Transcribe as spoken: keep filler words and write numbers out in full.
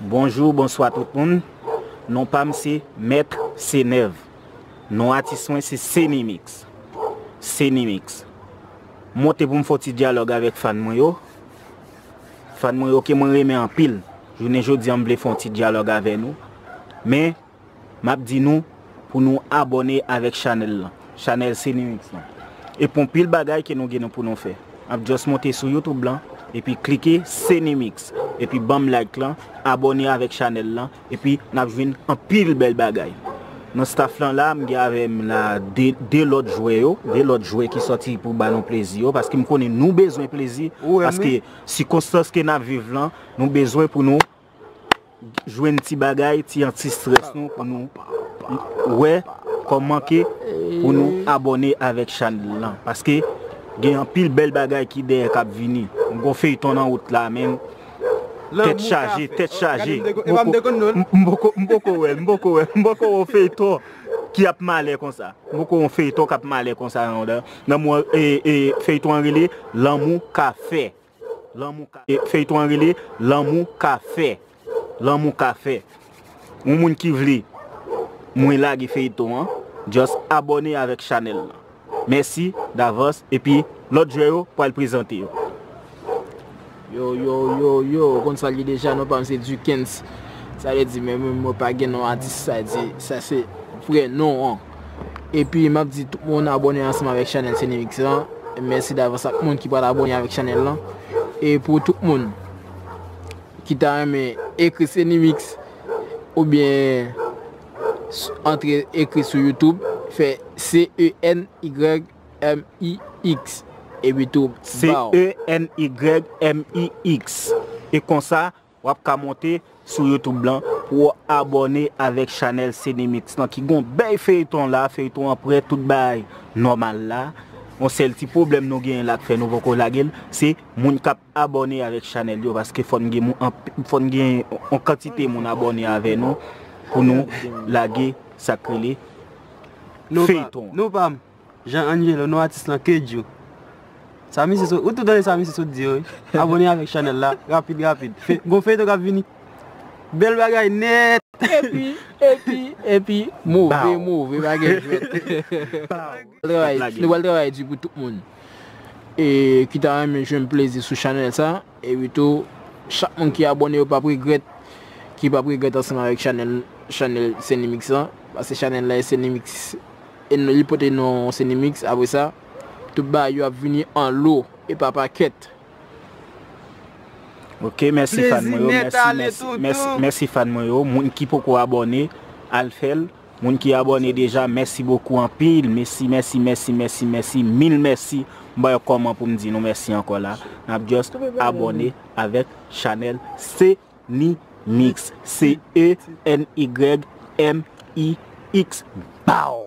Bonjou, bonswa tout moun. Non pa m se Mèt Senèv. Non atis mwen se Senimix. Senimix. Monte pou m fè yon ti dyalòg avèk fan mwen yo. Fan mwen yo ke mwen renmen anpil. Jounen jodi a m vle fè yon ti dyalòg avè nou. Men, m ap di nou pou nou abòne avèk chanèl lan. Chanèl Senimix lan. E pon pil bagay ke nou gen nou pou nou fè. Ap just monte sou YouTube lan, epi klike Senimix, epi banm like lan, abòne avèk chanèl lan, epi n ap jwenn anpil bèl bagay. Nan staff lan la, m gen avè m la de, de lòt jwè yo, de lòt jwè ki sòti pou ba nou plezi yo, paske m konnen nou bezwen plezi, paske sikonstans ke n ap viv lan, nou bezwen pou nou jwenn ti bagay, ti anti strès nou pou nou wè kòman ke pou nou abòne avèk chanèl lan. Paske gen anpil bèl bagay ki dèyè k ap vini. M gon feyton nan wout la, men tèt chaje, tèt chaje. M poko wè l, m poko wè l, m poko wè l, m poko wè yon feyton ki ap malè konsa. M poko wè yon feyton k ap malè konsa, non. Nan mwen, e, e, feyton an rele Lanmou Ka Fè. Lanmou ka, e, feyton an rele Lanmou Ka Fè. Lanmou Ka Fè. Yon moun ki vle mwen lage feyton an, just abòne avèk chanèl lan. Mèsi davans, epi lòt jwè yo pral prezante yo. Yo, yo, yo, yo, ou konn sa l ye deja, non pa m se Dukens. Sa vle di, men mwen, mwen pa gen non atis, sa di, sa se vrè non an. Epi, m ap di tout moun abòne ansanm avèk chanèl Senimix lan. Mèsi davans ak moun ki pral abòne avèk chanèl lan. E pou tout moun ki ta renmen ekri Senimix oubyen s-, antre ekri sou YouTube, fè C E N Y M I X. Epi tou, baw. C E N Y M I X. E konsa, w ap ka monte sou YouTube lan pou w abòne avèk chanèl Senimix lan ki gon bèl feyton la, feyton an prè, tout bagay nòmal la. Yon sèl ti pwoblèm nou genyen la k fè nou poko lage l, se moun k ap abòne avèk chanèl yo, paske fò n gen moun, anp-, fò n gen yon kantite moun abòne avè nou pou nou lage sa k rele feyton. Non pa m. Jean Angelo, non atis lan, Kedjou. Sa misye sot, ou tou tande sa misye sot di yo, wi. Abòne avèk chanèl la, rapid, rapid. Fe-, gon feyton k ap vini. Bèl bagay nèt. Epi, epi, epi, move, move bagay jwèt. Nou pral travay, nou pral travay di pou tout moun. E ki ta renmen jwenn plezi sou chanèl sa. Epi tou, chak moun ki abòne yo p ap regrèt, ki p ap regrèt ansanm avèk chanèl, chanèl Senimix lan. Paske chanèl la e Senimix. E nou, li pote non Senimix. Apre sa, tout bagay yo ap vini an lo e pa pakèt. Ok, mèsi fan mwen yo, mèsi, mèsi, mèsi, mèsi fan mwen yo. Moun ki poko abòne, al fè l. Moun ki abòne deja, mèsi bokou anpil. Mèsi, mèsi, mèsi, mèsi, mèsi, mil mèsi. M pa wè kòman pou m di nou mèsi ankò la. N ap just abòne avèk chanèl Senimix. C E N Y M I X. Baw!